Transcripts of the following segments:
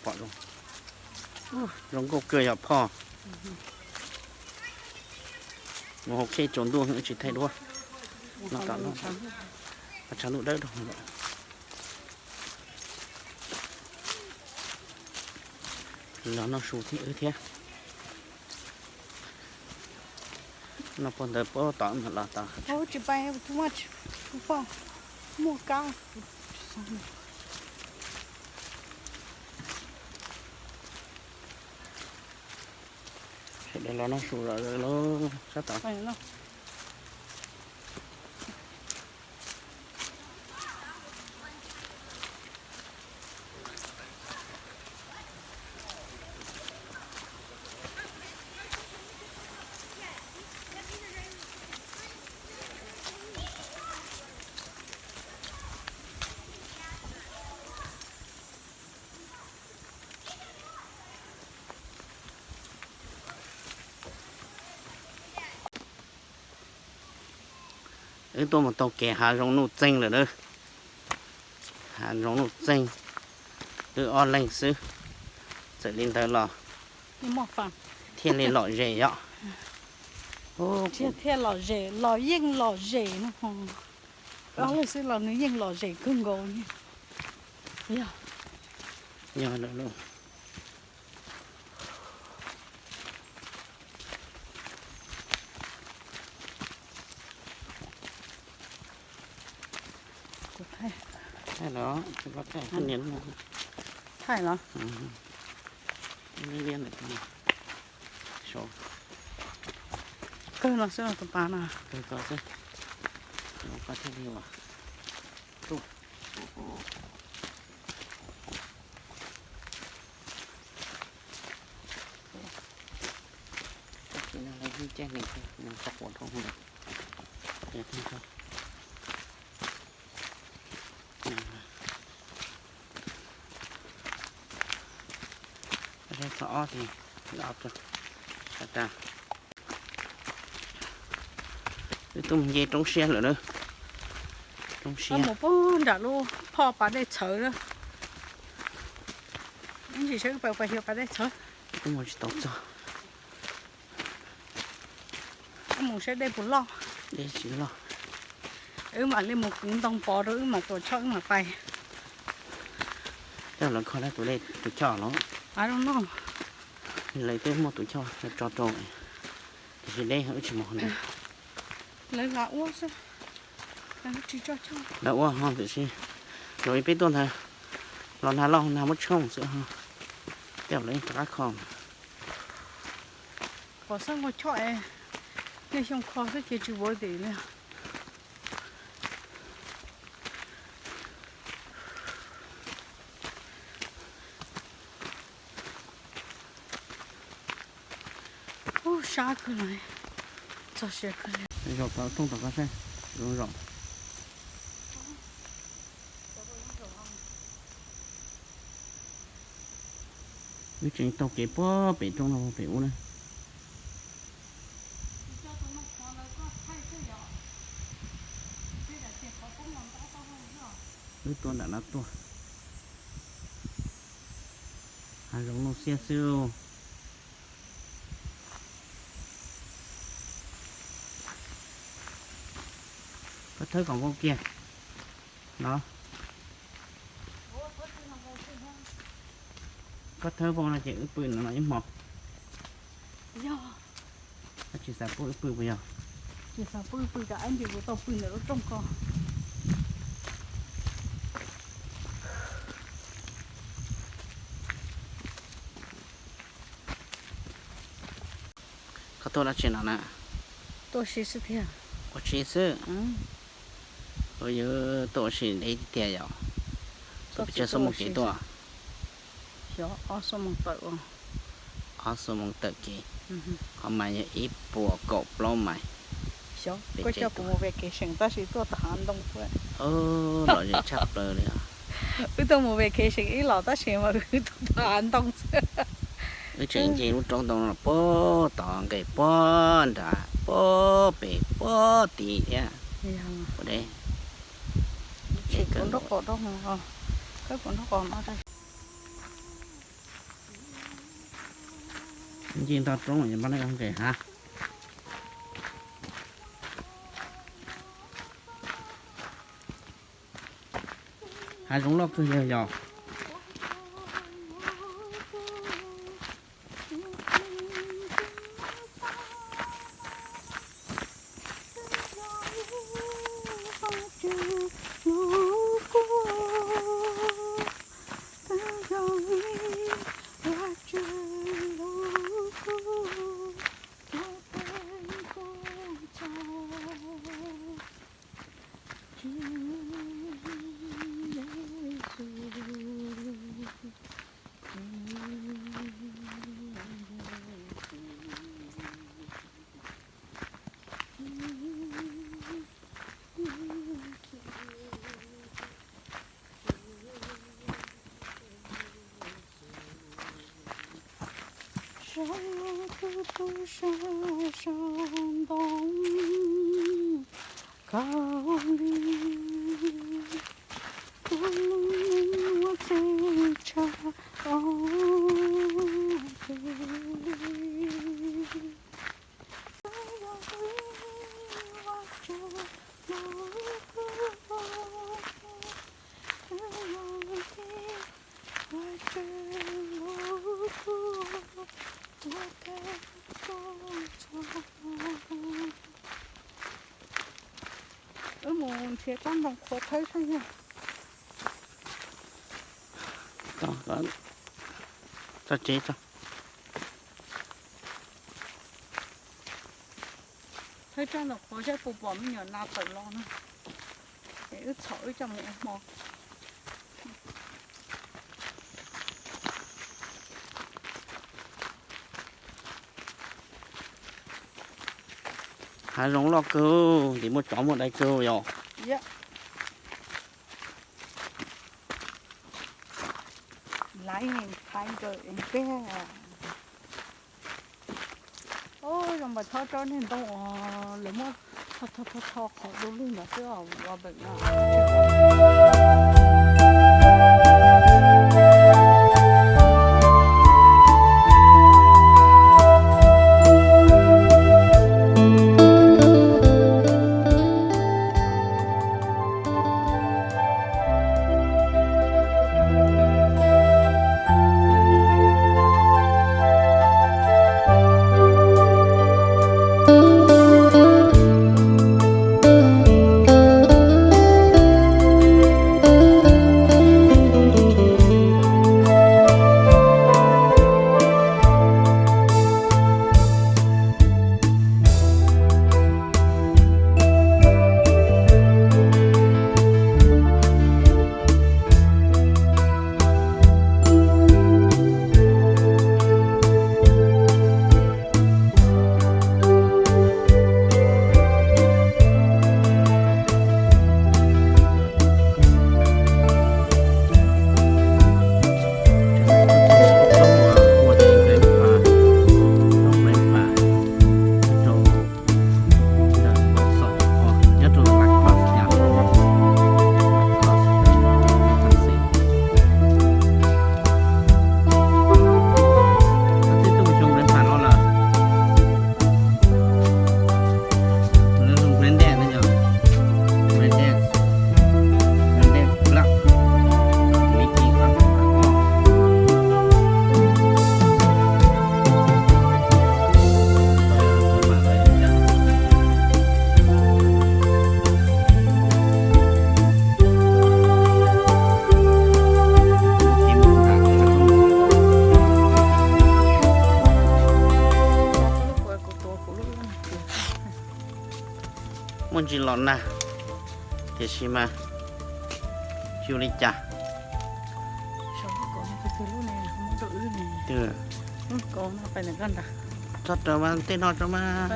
Pom zoo, zoo nkauj kawg yog phoj. Mus hauv khej tsaus ntuj tsis thaij duab. No tom no, tshav ntuj dawb dhau lawm. Los noj su thiab wb thiab. Noj pog ntawd pog tom no los tau. Tsis pais, muaj kab. Sawv daws los noj su zom zaws lauj sab tod. Wb tuaj mus taug kev hav zoov nuj txeeg lawm na. Hav zoov nuj txeeg, wb ob leeg xwb. Txawm li ntawd los thiaj li lom zem yom. Thiaj lom zem, los yeej lom zem no. Ob leeg xwb los nws yeej lom zem kawg nkaus li. Yog, yog lawm lauj. Thaij los? Liab liab ntawm ko. Kawg no xwb los tus pas no. Kawg ko xwb. Ko thiaj li ua. Tab sis no lawv yeej caij neeg, neeg txhob quav dhau lawm. Saib txog ob ces, ob rau, saib tas. Wb tuaj mus nce roob siab lawm na. Roob siab mus puag nram lub phoj pas dej txhawv na. Ib ntsis saib wb pais pas xyuas pas dej txhawv. Wb mus tsis tau txog. Wb mus saib dej puas loj. Dej tsis loj. Wb mam li mus kwv ntoo pov rau wb mam tuam choj wb mam pais. Coj lawv kho tus dej tus choj los. Lawv twb muaj tus choj tso rau, tiam sis deb wb tsis mus ntawd. Lawv ua xwb, lawv ua ho tiam sis zaum ib peb tuaj ntawd los nag loj nag muab tshooj xwb ho. Tej zaum lawv yeej rov qab kho. Pom xab nkaus choj es nej xyoo kho xwb ces tsis vuav tim li. Ub, sab kawg los, txog siav kawg li. Zaum tod rooj tom qab saib, zoo zaum. Wb tseem taug kev puag pem roob no pem ub na. Wb tuaj nram no tuaj. Hav zoov nuj xiab xwb. Koj thawb kom vau kiag no. Koj thawb vau no ces wb pw ntawm no ib hmo. Koj tsis xav pub wb pw puas yog? Tsis xav pub wb pw, tsam ib ntsis kuv tau pw ntawm lub rooj ko. Koj tuaj dab tsi no na? Tuaj ua si xwb tiag. Ua si xwb. Ua yog tuaj ua si deb tiag yom? Tuaj pes tsawg xuab moos kev tuaj? Xyov, ob xuab moos tawm. Ob xuab moos tawm kev. Qhov mais yog ib puas kaum plaub mais. Koj coj kuv mus vacation tab sis tuaj tom hav ntoo. Lom zem tshaj plaws li. Wb tuaj mus vacation ib los tab sis mas wb tuaj tom hav ntoo xwb. Wb tseem nce lub roob ntoo no puag tod nqes puag nrad puag pem puag tid thiab. Ua deb. Kuv nraub qaum, kuv nraub qaum no. Nce nto roob npaj nqes hav. Hav zoov loj kawg yog yog. Sab tus tus sab sab ntoo kaus li, kuv lub muaj txej tshav os. Wb mus nrhiav tsob ntoo qhuav thawb saib yog. Tso tsev tso. Thawb tsob ntoo qhuav saib puas pom me nyuam nas tawm los no. Es wb txhom wb coj mus ua hmo. Hav zoov loj kawg, ntim muaj tsov muaj dais kawg yom. Lion, tiger and bear. Zoo npaum tsob tsob niag ntoo uas lawv muab tho tho tho qhov du lug ntawd xwb os, ua npeem no. Muaj ntsis los nag, tiam sis mas tsis ua li cas. Txog raws mas tej no tso mas.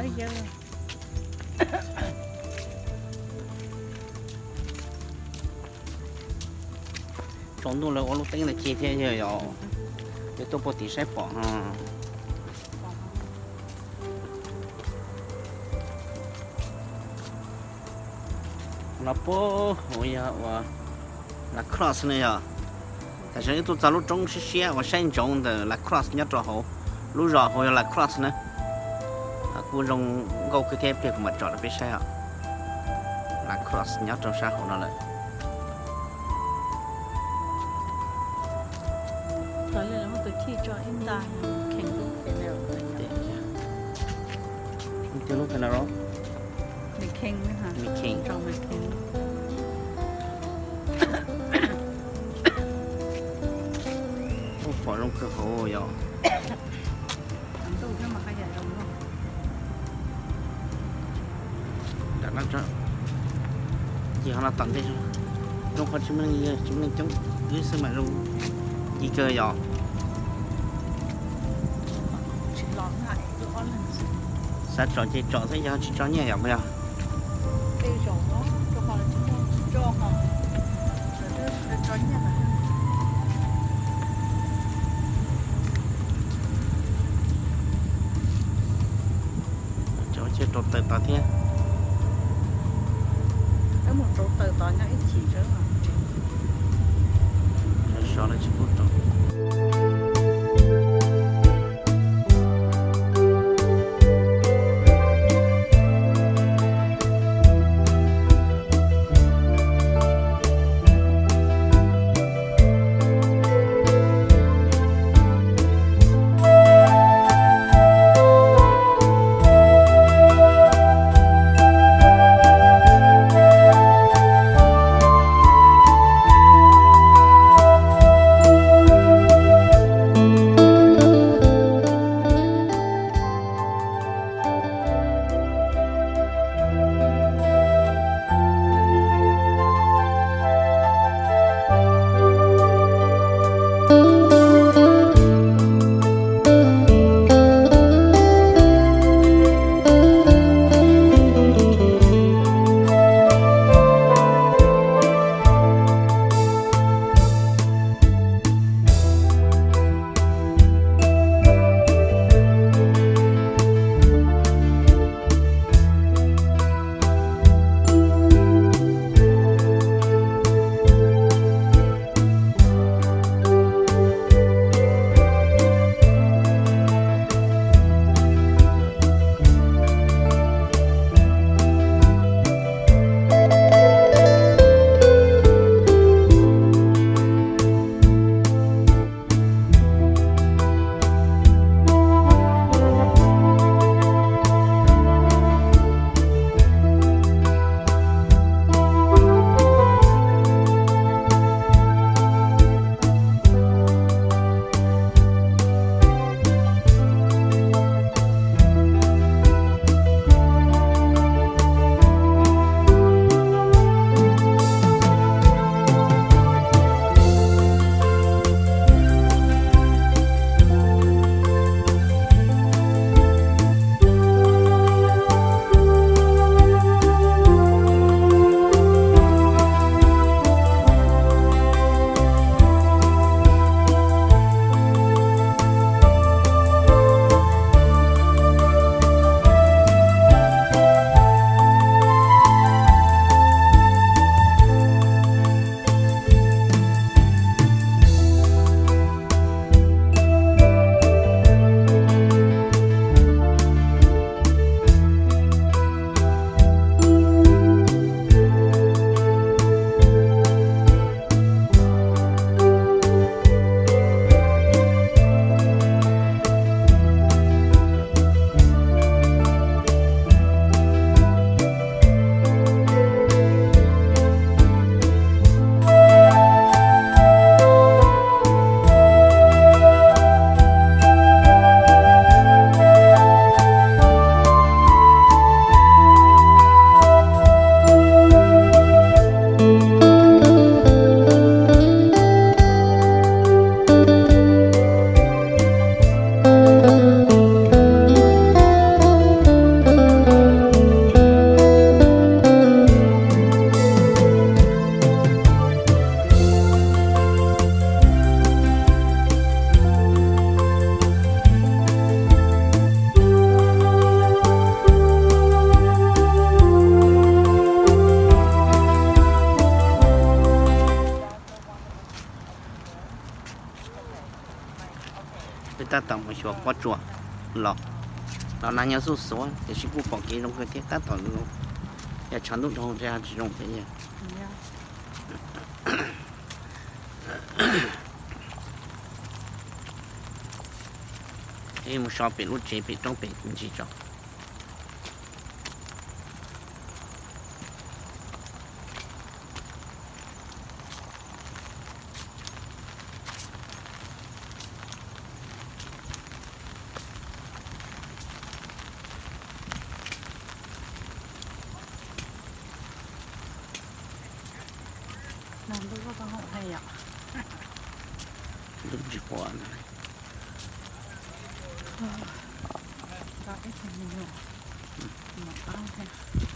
Tsaus ntuj lawv ua lub teeb ntawd ci thiab yog, yog tuaj puag tim saib pom no. No puag hauv yog ua La Crosse ne yog. Tam sim no wb tuaj txog lub roob siab siab uas saib ntsoov ntawm La Crosse nyob rau hauv. Lub zos hauv yog La Crosse na. Kuj zoo nkauj kawg thiab, ib pliag kuv mam tsom rau peb saib os. La Crosse nyob rau sab hauv no lawm. Tus lub Fenero. Tus pom zoo kawg hauv yog. Ces qhov no tom ntej, zoo qhov tsis muaj neeg, tsis muaj neeg coob, wb xwb mas zoo ci kawg yom. Xav tsom ces tsom xwb, yog tsis tso nyiaj yom, puas yog? Cov ua cia rau taws tod thiab. Sov sov lawv tsis pub rau. Peb tab tom mus xyuas pob tsuas los, los nag nyob xuj xuav tiam sis kuj pom kev zoo kawg thiab, tab tom zoo. Yog tshav ntuj dhau ntshe tsis zoo thiab. Mus so pem lub tsev pem roob pem ntsis tso. Nag ntuj tau hau heev yom. Ntuj tsis qua no. Tau ib tug me nyuam mus qab thiab.